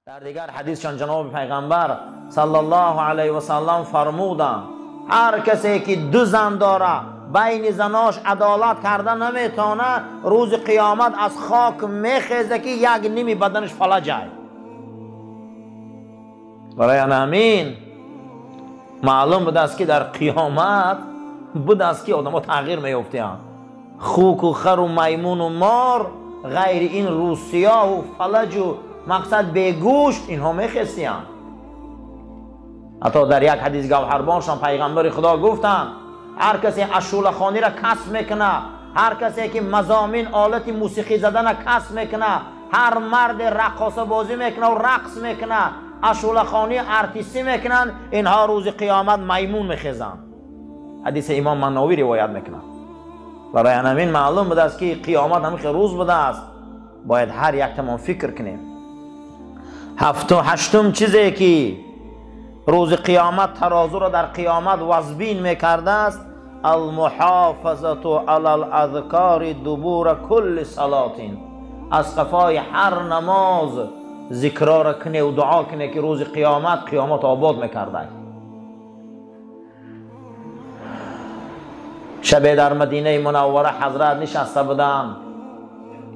Дар дигар ҳадисшон ҷаноби пайғамбар саллаллоҳу алайҳи васаллам фармуданд: ҳар касе ки ду зан дора, байни занош адолат карда наметавона, рӯзи қиёмат аз хок мехеза ки як ними баданаш фалаҷ ай. Барои ҳамин маълум будааст ки дар қиёмат будааст ки одамо тағйир меёфтиянд. Хуку хару маймуну мор ғайри ин рӯсиёҳу фалаҷу мақсад бегӯшт инҳо мехестиянд. Ҳатто дар як ҳадис гавҳарбоншон пайғамбари Худо гуфтанд: ҳар касе ашулахониро касб мекунад, ҳар касе ки мазомин олати мусиқӣ задана касб мекунад, ҳар марде раққосабозӣ мекунад ва рақс мекунад, ашулахонӣ артистӣ мекунанд, инҳо рӯзи қиёмат маймун мехезанд. Ҳадиси имом Манновӣ ривоят мекунад. Барои ҳамин маълум будааст ки қиёмат ҳамин хел рӯз будааст, бояд ҳар яктамон фикр кунем. Ҳафту ҳаштум чизе ки рӯзи қиёмат тарозуро дар қиёмат вазбин мекардааст, алмуҳофазату алал азкори дубура кулли салотин. Аз қафои ҳар намоз зикрора куне ва дуо куне ки рӯзи қиёмат қиёмат обод мекардай. Шабе дар Мадинаи Мунаввара ҳазрат нишаста буданд.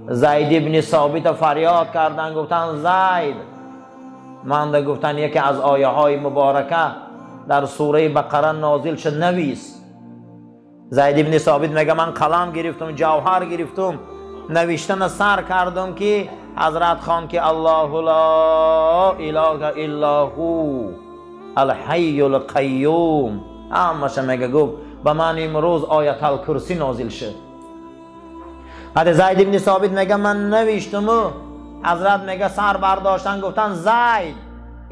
Зайд ибни Собита фарёд карданд, гуфтанд: Зайд, манда гуфтанд яке аз ояҳои муборака дар сураи Бақара нозил шуд, навис. Зайд ибни Собит мега: ман қалам гирифтум, ҷавҳар гирифтум, навиштана сар кардум ки ҳазрат хон ки Аллоҳу ло илоҳа илло ҳу алҳайюл қайюм. Ҳамаша мега гуфт ба ман имрӯз оятал курсӣ нозил шуд. Ҳадди Зайд ибни Собит мега ман навиштуму ҳазрат мега сар бардоштан, гуфтанд: Зайд,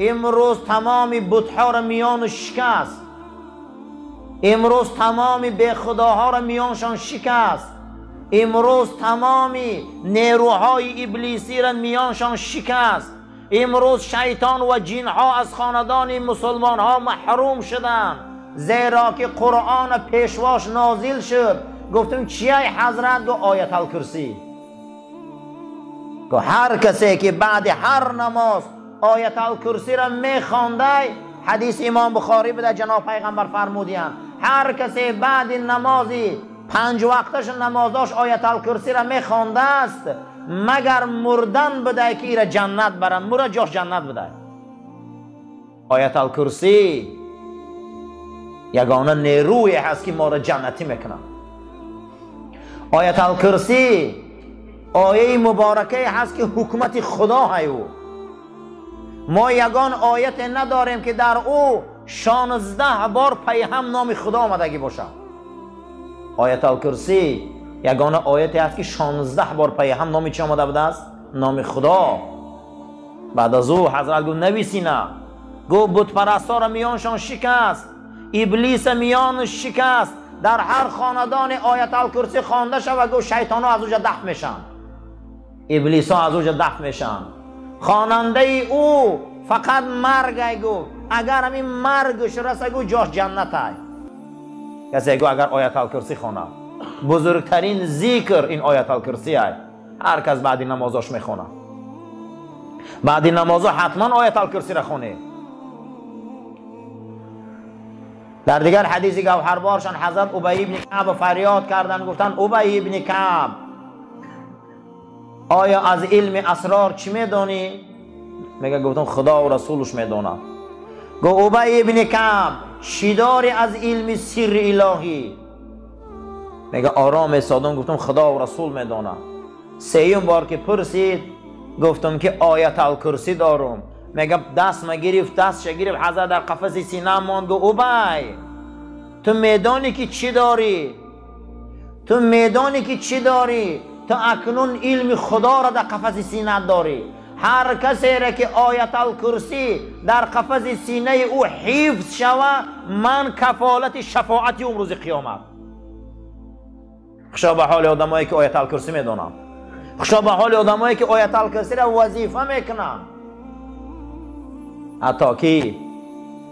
имрӯз тамоми бутҳоро миёну шикаст, имрӯз тамоми бехудоҳоро миёншон шикаст, имрӯз тамоми нерӯҳои иблисиро миёншон шикаст, имрӯз шайтон ва ҷинҳо аз хонадони мусулмонҳо маҳрум шуданд, зеро ки Қуръон пешвош нозил шуд. Гуфтем: чияй ҳазрат? Гу оятал курсӣ. Гу ҳар касе ки баъди ҳар намоз оятал курсиро мехондай, ҳадиси имом Бухорӣ буда, ҷаноб пайғамбар фармудиянд, ҳар касе баъди намози панҷ вақташ намозош оятал курсиро мехондааст, магар мурдан будай ки ира ҷаннат барам, мура ҷош ҷаннат будай. Оятал курсӣ ягона нерӯе ҳаст ки моро ҷаннатӣ мекунад. Оятал курсӣ ояи муборакае ҳаст ки ҳукмати Худо ҳай ӯ. Мо ягон ояте надорем ки дар ӯ 16 бор пайҳам номи Худо омадагӣ бошад. Оятал курсӣ ягона ояте ҳаст ки 16 бор пайҳам номи чӣ омада будааст? Номи Худо. Баъд аз ӯ ҳазрат гуфт: нависина. Гуфт: бутпарастҳоро миёншон шикаст, иблиса миёнш шикаст, дар ҳар хонадоне оятал курсӣ хонда шава, гуфт шайтонҳо аз уҷа дафт мешаванд, иблисҳо аз уҷа дафт мешаванд. Хонандаи ӯ фақат маргай, гуфт агар ҳамин маргш раса, гуфт ҷош ҷаннатай. Касе гуфт агар оятал курсӣ хонад, бузургтарин зикр ин оятал курсӣ ай. Ҳар кас баъди намозош мехонад, баъди намозо ҳатман оятал курсиро хонед. Дар дигар ҳадиси гавҳарборшон ҳазрат Убай ибни Каъб фарёд карданд, гуфтанд: Убай ибни Каъб, оё аз илми асрор чӣ медонӣ? Мега гуфтам: Худо ва расулаш медонад. Гуфт: Убай ибни Каъб, чӣ дорӣ аз илми сирри илоҳӣ? Мега ором истодам, гуфтам: Худо ва расул медонад. Сеюм бор ки пурсид, гуфтам ки оятал курсӣ дорум. Мега дастма гирифт, дастша гирифт, ҳазрат дар қафаси сина монд, гуфт: Убай, ту медонӣ ки чӣ дорӣ? Ту медонӣ ки чӣ дорӣ? Ту акнун илми Худоро дар қафаси синат дорӣ. Ҳар касеро ки оятал курсӣ дар қафаси синаи ӯ ҳифз шава, ман кафолати шафоати ӯм рӯзи қиёмат. Хушо ба ҳоли одамое ки оятал курсӣ медонанд, хушо ба ҳоли одамое ки оятал курсиро вазифа мекунанд. Ҳатто ки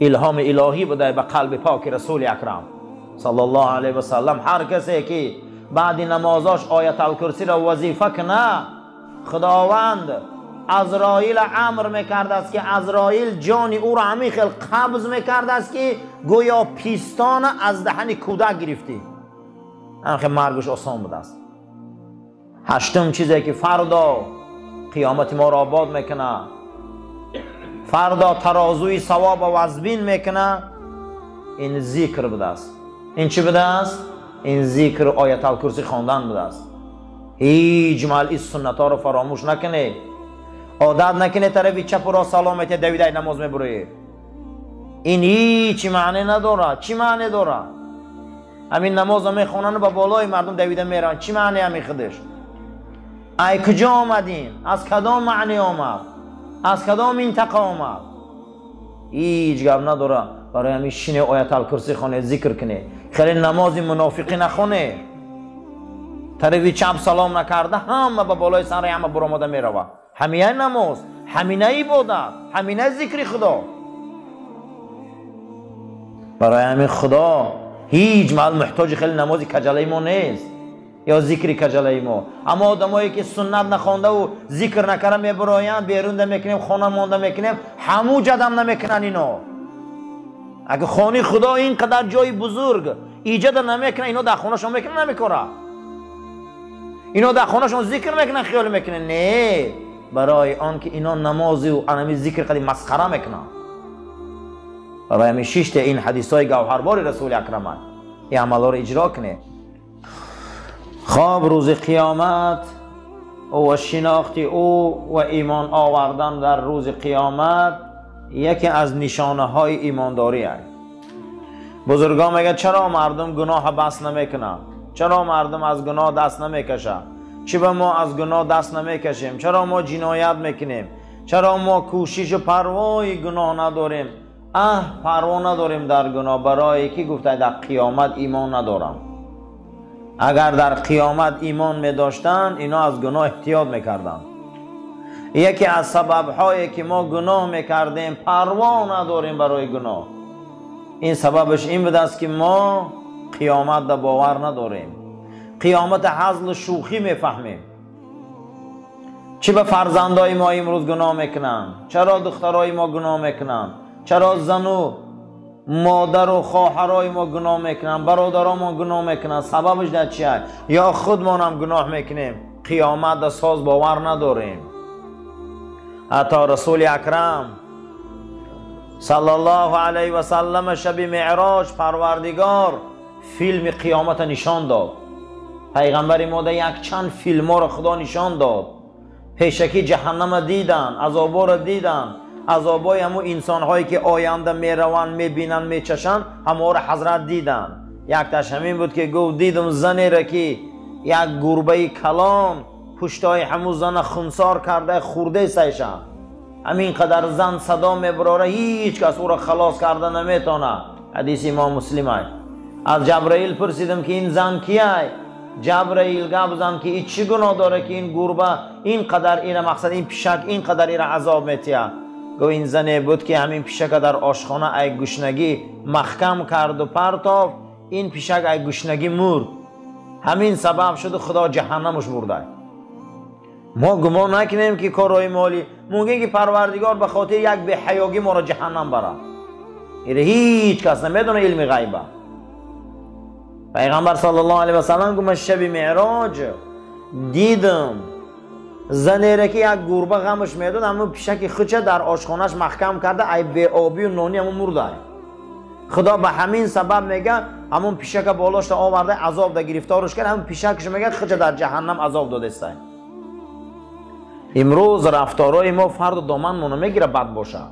илҳоми илоҳӣ будай ба қалби поки расули акрам саллаллоҳу алайҳи васаллам, ҳар касе ки баъди намозош оятал курсиро вазифа кунад, Худованд Азраил амр мекард ки Азраил ҷони ӯро ҳамин хел қабз мекард аст ки гӯё пистона аз даҳани кӯдак гирифтӣ. Ҳамин хел маргаш осон будааст. Ҳаштум чизе ки фардо қиёмати моро обод мекунад, фардо тарозуи савоб вазбин мекунад, ин зикр будааст. Ин чӣ будааст? Ин зикр оятал курсӣ хондан будааст. Ҳеҷ маҳал ин суннатҳоро фаромӯш накунед. Одат накунед тарафи чапу рост салом метиҳед, давида намоз мебуроед. Ин ҳеҷ маъне надорад. Чӣ маъне дорад? Ҳамин намозро мехонанд ба болои мардум давида мераванд. Чӣ маъне ҳамин худаш? Ай куҷо омадин? Аз кадом маъне омад? Аз кадом минтақа омад? Ҳеҷ гап надорад. Барои ҳамин шине оятал курсӣ хонед, зикр кунед. Хеле намози мунофиқӣ нахонед. Тарафи чап салом накарда ҳама ба болои сари ҳама буромада меравад. Ҳамина намоз, ҳамина ибодат, ҳамина зикри Худо. Барои ҳамин Худо ҳеҷ маҳал муҳтоҷи хеле намози каҷалаи мо нест ё зикри каҷалаи мо. Аммо одамое ки суннат нахондаву зикр накарда мебуроянд, берунда мекунем, хона монда мекунем, ҳамун ҷадам намекунанд ино. Агар хони Худо ин қадар ҷои бузург иҷода намекунанд, ино дар хонашон мекунанд, намекунанд. Ино дар хонашон зикр мекунанд, хиёл мекунанд. Не, барои он ки ино намозу анами зикр қади масхара мекунанд. Барои ҳамин шиште ин ҳадисҳои гавҳарбори Расули Акрам ин амалҳоро иҷро кунед. Хоб рӯзи қиёмат ва шинохти ӯ ва имон овардан дар рӯзи қиёмат яке аз нишонаҳои имондорӣ аст. Бузургон мегӯяд чаро мардум гуноҳ бас намекунанд? Чаро мардум аз гуноҳ даст намекашад? Чӣ ба мо аз гуноҳ даст намекашем? Чаро мо ҷиноят мекунем? Чаро мо кӯшишу парвои гуноҳ надорем? Аҳ, парво надорем дар гуноҳ. Барое ки гуфта дар қиёмат имон надорам. Агар дар қиёмат имон медоштанд, ино аз гуноҳ эҳтиёт мекарданд. Яке аз сабабҳое ки мо гуноҳ мекардем, парво надорем барои гуноҳ, ин сабабаш ин будааст ки мо қиёмат да бовар надорем. Қиёмат ҳазлу шӯхӣ мефаҳмем. Чӣ ба фарзандои мо имрӯз гуноҳ мекунанд? Чаро духтарои мо гуноҳ мекунанд? Чаро зану модару хоҳарои мо гуноҳ мекунанд? Бародаромон гуноҳ мекунанд? Сабабаш дар чи аст? Ё худмонам гуноҳ мекунем? Қиёмат да соз бовар надорем. Ҳатто Расули Акрам саллаллоҳу алайҳи васаллам шаби меъроҷ Парвардигор филми қиёмата нишон дод. Пайғамбари мо да якчанд филмҳоро Худо нишон дод. Пешакӣ ҷаҳаннама дидан, азоборо дидан, азобои ҳамун инсонҳое ки оянда мераванд, мебинанд, мечашанд, ҳамаҳоро ҳазрат дидан. Якташ ҳамин буд ки гуфт дидум занеро ки як гурбаи калон пуштои ҳамун зана хунсор карда хурде сайша. Ҳамин қадар зан садо мебарора, ҳеҷ кас ӯро халос карда наметавонад. Ҳадиси имом Муслим аст. Аз Ҷабраил пурсидам ки ин зан кияй? Ҷабраил гап зан ки ин чӣ гуноҳ дора ки ин гурба ин қадар ира, мақсад ин пишак ин қадар ира азоб метиҳад? Гуфт ин зане буд ки ҳамин пишака дар ошхона ай гушнагӣ маҳкам карду партофт, ин пишак ай гушнагӣ мурд. Ҳамин сабаб шуду Худо ҷаҳаннамуш бурда. Мо гумон накунем ки корҳои моли мумкин ки Парвардигор ба хотири як беҳаёгӣ моро ҷаҳаннам барад. Ира ҳеҷ кас намедонад, илми ғайба. Пайғамбар саллаллоҳу алайҳи васаллам гуфт ман шаби меъроҷ дидам занере ки як гурба ғамаш медод, ҳамун пишаки худша дар ошхонаш маҳкам карда, ай беобию нони ҳамун мурда. Худо ба ҳамин сабаб мега ҳамун пишака болошта оварда азоб да гирифторш кард, ҳамун пишакш мега худша дар ҷаҳаннам азоб додестай. Имрӯз рафторои мо фарду доманмона мегира бад бошад.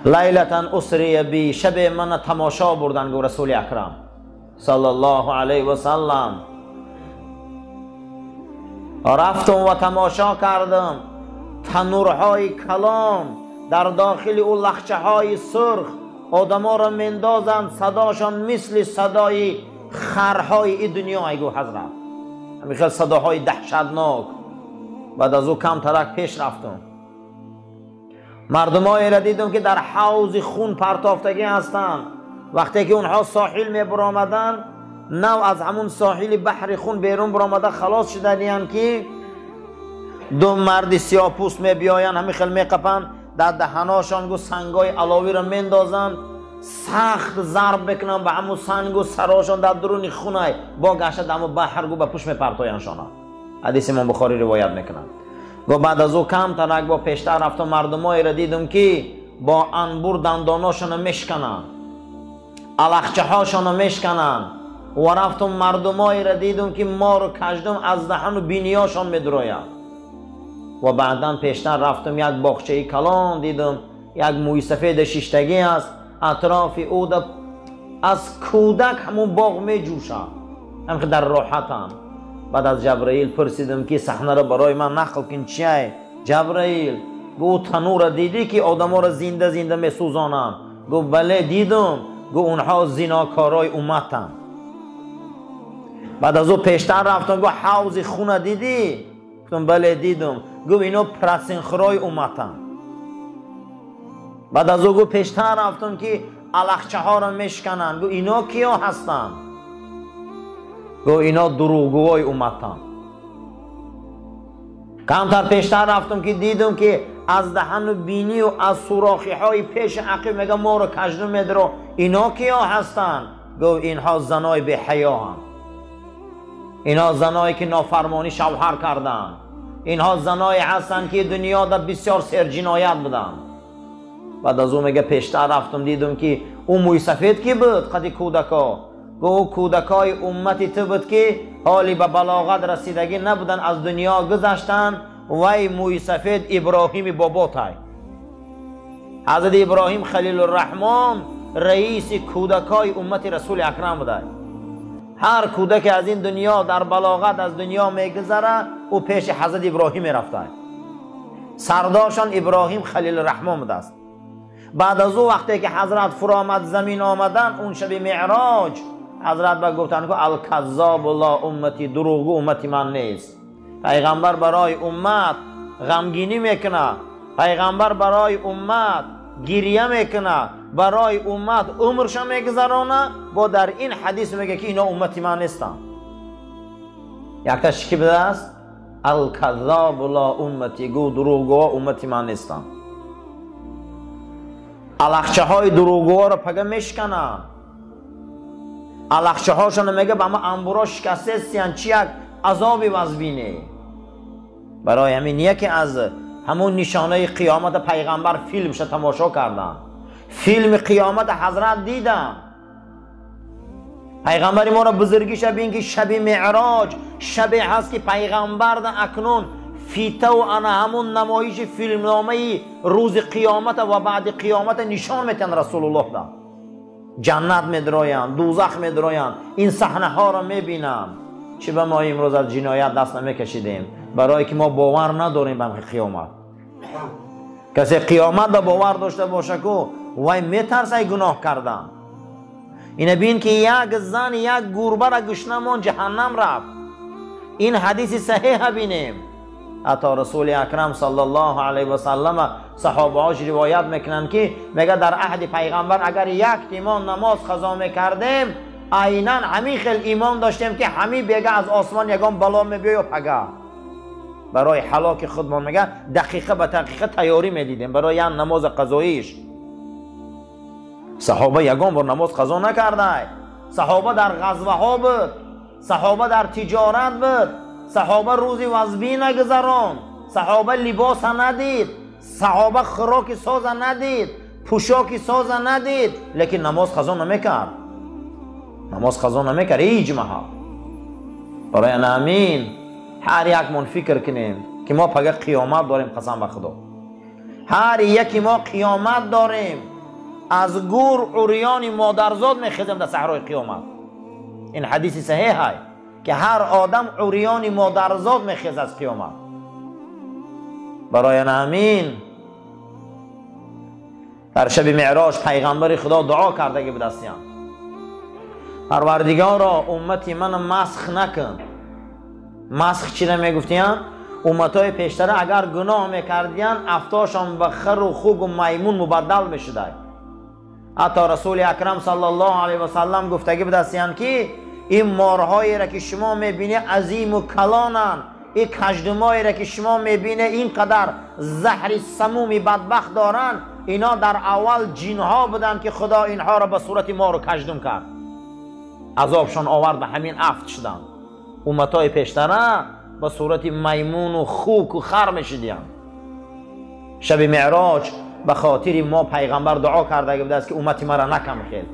Лайлатан усрия би, шабе мана тамошо бурдан, гуфт Расули Акрам саллаллоҳу алайҳи васаллам. Рафтум ва тамошо кардам танурҳои калон, дар дохили ӯ лахчаҳои сурх, одаморо мендозанд, садошон мисли садои харҳои и дунё, ай гуфт ҳазрат. Ҳамин хел садоҳои даҳшатнок. Баъд аз ӯ камтарак пеш рафтум, мардумоеро дидум ки дар ҳавзи хун партофтагӣ ҳастанд. Вақте ки онҳо соҳил мебаромаданд, нав аз ҳамун соҳили баҳри хун берун баромада халос шуданиянд ки Ду марди сиёҳпӯст мебиёянд, ҳамин хел меқапанд, дар даҳаношон гу сангҳои аловиро мендозанд, сахт зарб мекунанд ба ҳамун сангу сарошон дар дуруни хунай, бо гашта дар ҳамун баҳр гу ба пушт мепартояндшона. Ҳадиси имом Бухорӣ ривоят мекунанд. Гу баъд аз ӯ камтарак бо пештар рафтам, мардумоеро дидам ки бо анбур дандоношонро мешкананд, алахчаҳошонро мешкананд. Ва рафтам мардумоеро дидам ки мору каждум аз даҳану биниёшон медурояд. Ва баъдан пештар рафтам, як боғчаи калон дидам, як мӯйсафеди шиштагӣ аст, атрофи ӯ аз кӯдак ҳамун боғ меҷӯшад, ҳам дар роҳатам. Баъд аз Ҷабраил пурсидам ки саҳнаро барои ман нақл кун, чиай? Ҷабраил гуфт танӯра дидӣ ки одаморо зинда зинда месӯзонанд? Гуфт бале дидам. Гуфт онҳо зинокорои умматанд. Баъд аз ӯ пештар рафтам, гуфт ҳавзи хуна дидӣ? Гуфтам бале дидам. Гуфт ино процентхӯрои умматанд. Баъд аз ӯ гуфт пештар рафтам ки алахчаҳоро мешкананд. Гуфт ино киё ҳастанд? Гуфт ино дурӯғгӯҳои умматанд. Камтар пештар рафтам ки дидам ки аз даҳану бинию аз сурохиҳои пеши ақиб мега моро кажду медро. Ино киё ҳастанд? Гуфт инҳо занои беҳаёанд, инҳо заное ки нофармонӣ шавҳар карданд, инҳо заное ҳастанд ки дунёда бисёр серҷиноят буданд. Баъд аз ӯ мега пештар рафтам, дидам ки ӯ мӯйсафед ки буд қади кӯдако. Гуфт ӯ кӯдакои уммати ту буд ки ҳоли ба балоғат расидагӣ набуданд, аз дунё гузаштанд. Вай мӯйсафед Иброҳими боботай. Ҳазрати Иброҳим Халилурраҳмон раиси кӯдакои уммати Расули Акрам будай. Ҳар кӯдаке аз ин дунё дар балоғат аз дунё мегузара, ӯ пеши ҳазрати Иброҳим мерафтай. Сардоршон Иброҳим Халилурраҳмон будааст. Баъд аз ӯ вақте ки ҳазрат фуромад замин омадан, он шаби меъроҷ ҳазрат ба гуфтанд ки алказзобу ло уммати, дурӯғгӯ уммати ман нест. Пайғамбар барои уммат ғамгинӣ мекунад, пайғамбар барои уммат гиря мекунад, барои уммат умрша мегузаронад. Бо дар ин ҳадис мегӯяд ки ино уммати ман нестанд. Якташ чӣ будааст? Алказзобу ло уммати, гӯ дурӯғгӯҳо уммати ман нестанд. Алахчаҳои дурӯғгӯҳоро пага мешкананд, алахчаҳошонро мега ба ҳама анбуро шикастестиянд. Чи як азоби вазбине. Барои ҳамин яке аз ҳамун нишонаи қиёмата пайғамбар филмша тамошо карданд. Филми қиёмата ҳазрат диданд. Пайғамбари моро бузургиша бин ки шаби меъроҷ шабе ҳаст ки пайғамбарда акнун фитаву ана ҳамун намоиши филмномаи рӯзи қиёмата ва баъди қиёмата нишон метиҳанд. Расулуллоҳда ҷаннат медроянд, дӯзах медроянд, ин саҳнаҳоро мебинанд. Чӣ ба мо имрӯз аз ҷиноят даст намекашидем? Барое ки мо бовар надорем ба қиёмат. Касе қиёмат ба бовар дошта боша ку вай метарсай гуноҳ кардан. Ина бин ки як зан як гурбара гушнамон ҷаҳаннам рафт. Ин ҳадиси саҳеҳа бинем. Ҳатто Расули Акрам саллаллоҳу алайҳи васаллам саҳобаҳош ривоят мекунанд ки мега дар аҳди пайғамбар агар як имон намоз қазо мекардем, айнан ҳамин хел имон доштем ки ҳамин бега аз осмон ягон бало мебиё ё пага. Барои ҳалоки худмон мега дақиқа ба дақиқа тайёрӣ медидем барои як намози қазоиш. Саҳоба ягон бор намоз қазо накардай. Саҳоба дар ғазваҳо буд, саҳоба дар тиҷорат буд, саҳоба рӯзи вазбӣ нагузаронд, саҳоба либоса надид, саҳоба хӯроки соза надид, пӯшоки соза надид, лекин намоз қазо намекард. Намоз қазо намекард ҳеҷ маҳал. Барои ана ҳамин ҳар якмон фикр кунем ки мо пага қиёмат дорем, қасам ба Худо. Ҳар яки мо қиёмат дорем. Аз гур урёни модарзод мехезем дар саҳрои қиёмат. Ин ҳадиси саҳеҳ ки ҳар одам урёни модарзод мехезад аз қиёмат. Барои ана ҳамин дар шаби меъроҷ пайғамбари Худо дуо кардаги будастиян: Парвардигоро, уммати мана масх накун. Масх чира мегуфтиян? Умматҳои пештара агар гуноҳ мекардиян, афтошон ба хару хугу маймун мубаддал мешудай. Ҳатто Расули Акрам саллаллоҳу алайҳи васаллам гуфтагӣ будастиянд ки ин морҳоеро ки шумо мебинед азиму калонанд, این کژدمایی را که شما میبینه اینقدر زهر سمومی بدبخت دارن، اینا در اول جنها بودن که خدا اینها را به صورت ما رو کژدم کرد، عذابشان آورد، به همین افت شدن. امتای پیشتره به صورت میمون و خوک و خر میشدین. شب معراج به خاطر ما پیغمبر دعا کرده بوده است که امت مرا نکن خیل،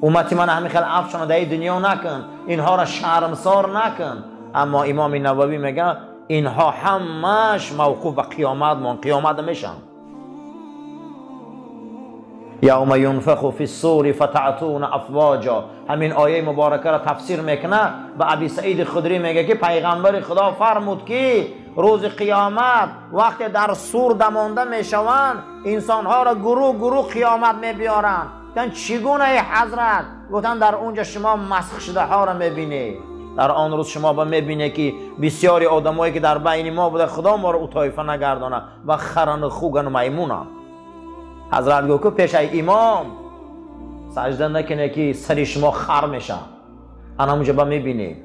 امت من همین خیل افشان در دنیا نکن، اینها را شرمسار نکن. اما امام نووی میگه اینها همش موقوف به قیامت مان، قیامت میشن. یوم ینفخ فی الصور فتعتون افواجا، همین آیه مبارکه را تفسیر میکنه و ابی سعید خدری میگه که پیغمبر خدا فرمود که روز قیامت وقتی در سور دمانده میشوند انسانها را گروه گروه قیامت میبیارند. گفتن چگونه ای حضرت؟ گفتن در اونجا شما مسخ شده ها را میبینید، در آن روز شما با میبینه که بسیاری آدمایی که در بین ما بوده خدا ما را او طایفه نگردانه و خران و خوگن و میمونن. حضرت گفت که پیش ای امام سجده نکنه که سر شما خر میشه، انا اونجا با میبینی.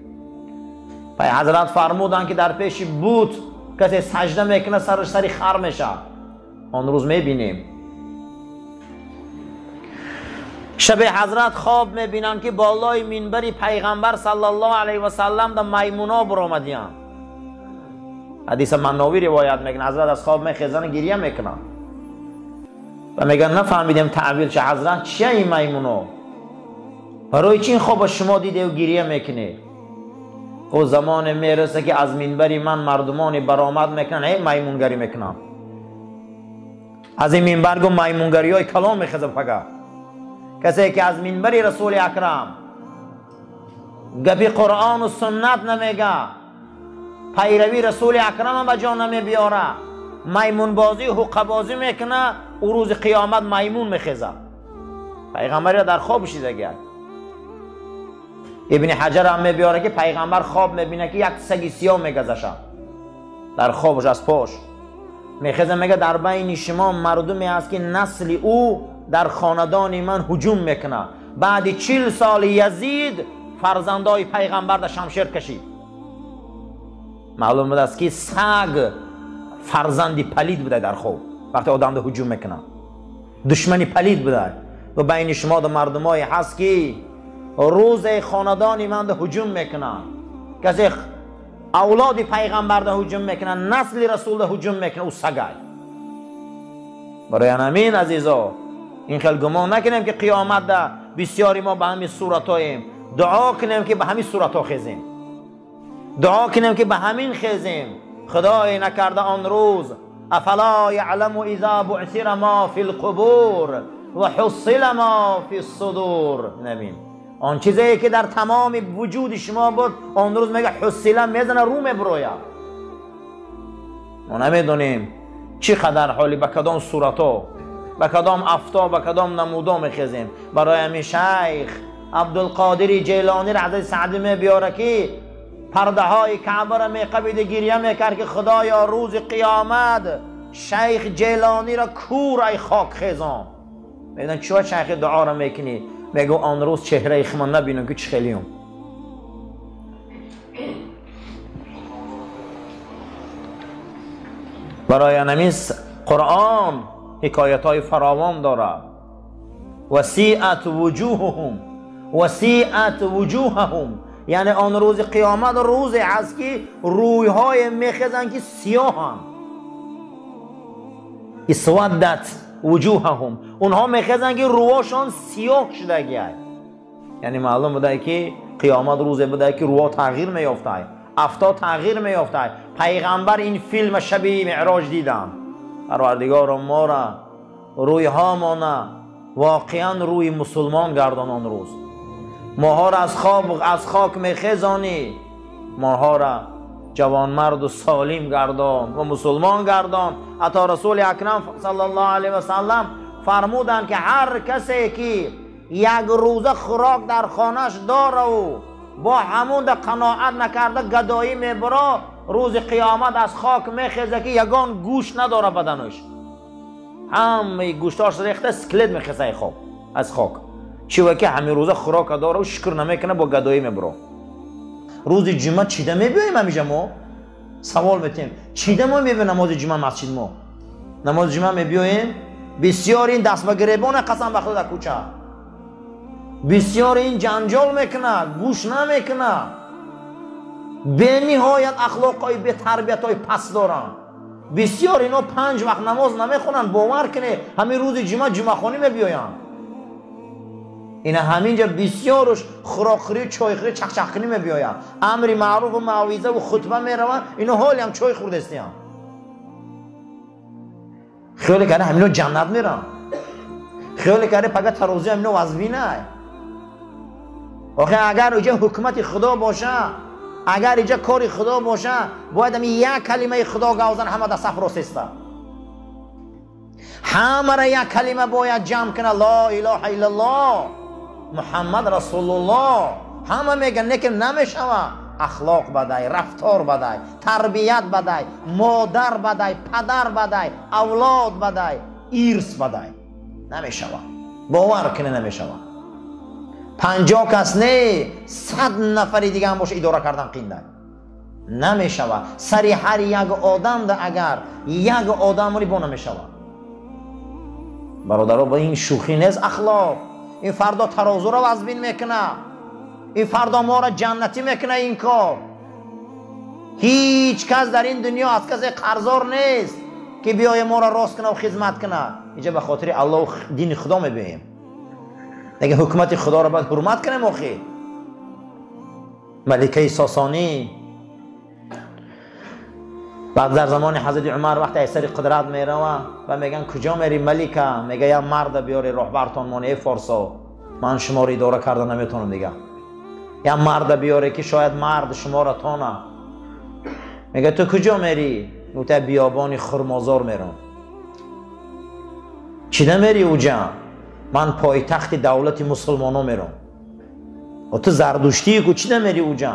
پای حضرت فرمودن که در پیش بود کسی سجده میکنه سرش سری خر میشه، آن روز میبینیم. شب حضرت خواب میبینن که بالای منبر پیغمبر صلی الله علیه و سلم در میمونا برآمدیان. حدیث مناوی روایت میکنه حضرت از خواب میخیزن گریه میکنن و میگن نفهمیدیم تعبیر چه حضرت چیه این میمونا، برای چی این خواب شما دیده و گریه میکنه؟ او زمان میرسه که از منبر من مردمان برآمد میکنن هی میمونگری میکنن. از این منبر گو میمونگری های کلام میخزه پگه. کسی که از منبر رسول اکرم گپی قرآن و سنت نمیگه، پیروی رسول اکرم به جان نمیبیاره، میمون بازی و حقه بازی میکنه، او روز قیامت میمون میخزه. پیغمبر در خواب شیدگی. ابن حجر هم میبیاره که پیغمبر خواب میبینه که یک سگ سیاه میگذشه در خوابش از پاش میخزه، میگه در بین شما مردمی هست که نسل او در خاندان من هجوم میکنه. بعد 40 سال یزید فرزندای پیغمبر در شمشیر کشید. معلوم بود است که سگ فرزندی پلید بوده در خواب وقتی آدم ده هجوم میکنه، دشمنی پلید بوده. و بین شما در مردمای هست که روز خاندان من ده هجوم میکنه، کسی اولاد پیغمبر ده هجوم میکنه، نسل رسول ده هجوم میکنه، او سگای. برای همین عزیزا این خیلی گمان نکنیم که قیامت ده بسیاری ما به همین صورت هاییم. دعا کنیم که به همین صورت ها خیزیم، دعا کنیم که به همین خیزیم. خدای نکرده آن روز افلا یعلم اذا بعثر ما فی القبور و حصل ما فی الصدور. نبین آن چیزی که در تمام وجود شما بود آن روز میگه حصله میزنه رو میبروید. ما نمیدونیم چی قدر حالی به کدام صورت ها، به کدام افتا، به کدام نمودا میخیزیم. برای همین شیخ عبدالقادر جیلانی را حضرت سعدی میبیاره که پرده های کعبه را میقبید گریه میکرد که خدایا روز قیامت شیخ جیلانی را کور ای خاک خیزان. میگن چرا شیخ دعا را میکنی؟ میگه آن روز چهره خمان نبینم که چه خیلیم. برای همین قرآن حکایت های فراوان دارد. وسیعت وجوههم، وسیعت وجوههم، یعنی آن روز قیامت روز هست که رویهای میخزن که سیاهن. اسودت وجوههم، اونها میخزن که روهاشان سیاه شده. یعنی معلوم بوده که قیامت روز بوده که روها تغییر میافته، افتا تغییر میافته. پیغمبر این فیلم شبیه معراج دیدم. پروردگار ما را روی ها مانه واقعا روی مسلمان گردان. آن روز ماها را از خاک میخزانی، ماها را جوانمرد و سالم گردان و مسلمان گردان. حتی رسول اکرم صلی الله علیه و سلم فرمودند که هر کسی که یک روزه خوراک در خانهش داره و با همون در قناعت نکرده گدایی میبره، روز قیامت از خاک میخیزه که یگان گوش نداره بدنش، همه گوشتاش ریخته سکلت میخیزه خواب از خاک. چیوه که همین روزه خوراک داره و شکر نمیکنه با گدایی میبره. روز جمعه چیده میبیاییم همیشه ما Савол метем чида мо мебиёем намози ҷумъа масҷид мо? Намози ҷумъа мебиёем, бисёр ин даст ба гиребона қасам ба худо дар кӯча. Бисёр ин ҷанҷол мекунад, гӯш намекунад. Бениҳоят ахлоқҳои бетарбиятҳои паст доранд. Бисёр ино 5 вақт намоз намехонанд, бовар кунед, ҳамин рӯзи ҷумъа ҷумъахонӣ мебиёянд. Ина ҳаминҷа бисёруш хӯрокхӯрӣ, чойхӯрӣ, чақчақкунӣ мебиёянд. Амри маъруфу мавъизаву хутба мераванд, ино ҳолиам чой хӯрдестиям. Хиёле карда ҳамино ҷаннат мераванд. Хиёле карда пага тарозӣ ҳамино вазбинай. Охе агар иҷа ҳукумати Худо боша, агар иҷа кори Худо боша, бояд ҳамин як калимаи Худо гавзан ҳама дар саф рост иста. Ҳамара як калима бояд ҷамъ кунад, ло илоҳа иллаллоҳ, Муҳаммад расулуллоҳ. Ҳама мегӯянд, лекин намешава. Ахлоқ бадай, рафтор бадай, тарбият бадай, модар бадай, падар бадай, авлод бадай, ирс бадай. Намешава. Бовар кунед, намешава. 50 кас не, 100 нафари дига ҳам боша идора кардан қиндай. Намешава. Сари ҳар як одам да агар як одамри бо намешава. Бародаро, ба ин шӯхӣ нест ахлоқ. Ин фардо тарозуро вазбин мекунад. Ин фардо моро ҷаннатӣ мекунад ин кор. Ҳеҷ кас дар ин дунё аз касе қарздор нест ки биёе моро рост кунад ва хизмат кунад. Инҷа ба хотири Аллоҳ дини Худо мебиёем. Лекин ҳукумати Худоро бояд ҳурмат кунем охи. Маликаи Сосонӣ баъд дар замони ҳазрати Умар вақте аз сари қудрат мерава ва мегӯянд куҷо мери малика? Мега як марда биёре роҳбартон моне, эй форсо, ман шуморо идора карда наметавонам дига. Як марда биёре ки шояд мард шуморо тона. Мега ту куҷо мери? Гуфта биёбони Хурмозор мерам. Чида мери уҷа? Ман пойтахти давлати мусулмоно мерам. Ту зардуштии ку чида мери уҷа?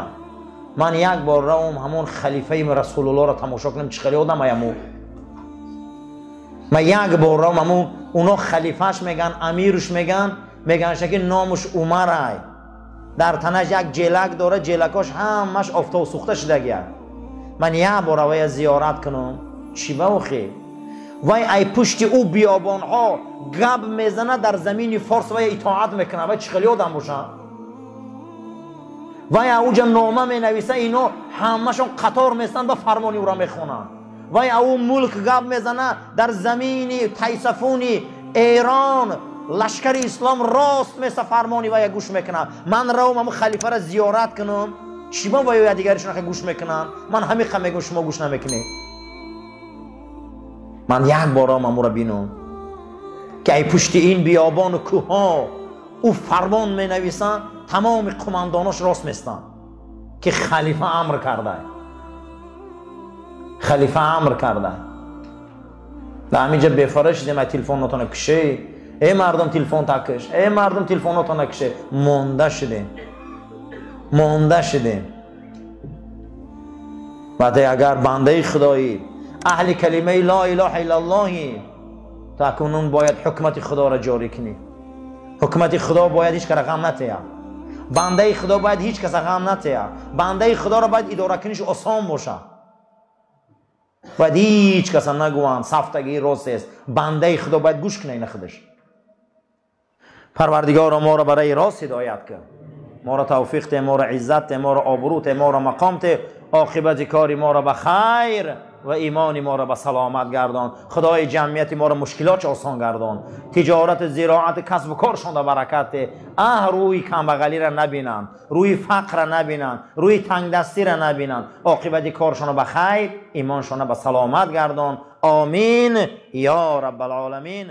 Ман як бор равам ҳамон халифаи расулуллоҳро тамошо кунам, чӣ хеле одам аяму. Ман як бор равам ҳамон уно халифаш меган, амируш меган, меганша ки номуш Умарай. Дар танаш як ҷелак дора, ҷелакош ҳамаш офтоб сӯхта шудагия. Ман як бор равая зиёрат кунам. Чӣ ба охи? Вай ай пушти ӯ биёбонҳо гап мезанад дар замини форс, вай итоат мекунад. Вай чӣ хеле одам бошад? Вай ауҷа нома менависа, ино ҳамашон қатор местанд ба фармони ӯро мехонанд. Вай ау мулк гап мезана дар замини Тайсафуни Эрон, лашкари ислом рост меса фармони вая гӯш мекунад. Ман равам ҳамун халифаро зиёрат кунам, чӣ ба вай я дигаришон гӯш мекунанд? Ман ҳамиқа мегӯям, шумо гӯш намекунед. Ман як бор равам ҳамуро бинам ки ай пушти ин биёбону кӯҳҳо ӯ фармон менависанд, тамоми қумандонош рост местанд ки халифа амр карда. Халифа амр карда. Дар ҳаминҷа бефора шидем, ай телефонотона кише. Эй мардум телефон такиш, эй мардум телефонотона кише. Монда шидем. Монда шидем. Баъд агар бандаи худоӣ, аҳли калимаи ло илоҳа иллаллоҳи, то акнун бояд ҳукмати худоро ҷорӣ кунӣ. Ҳукумати Худо бояд ҳеҷ кара ғам натея. Бандаи Худо бояд ҳеҷ каса ғам натея. Бандаи Худоро бояд идора куниш осон боша. Бояд ҳеҷ каса нагӯянд сафтагии рост аст. Бандаи Худо бояд гӯш кунад ина худаш. Парвардигоро моро барои рост ҳидоят кун. Моро тавфиқ те, моро иззат те, моро обрӯ те, моро мақом те, оқибати кори моро ба хайр ва имони моро ба саломат гардон. Худои ҷамъияти моро мушкилотш осон гардон. Тиҷорату зироату касбу коршонда баракат те. Аҳ, рӯи камбағалиро набинанд, рӯи фақрро набинанд, рӯи тангдастиро набинанд. Оқибати коршонро ба хайр, имоншонро ба саломат гардон. Омин ё раббалоламин.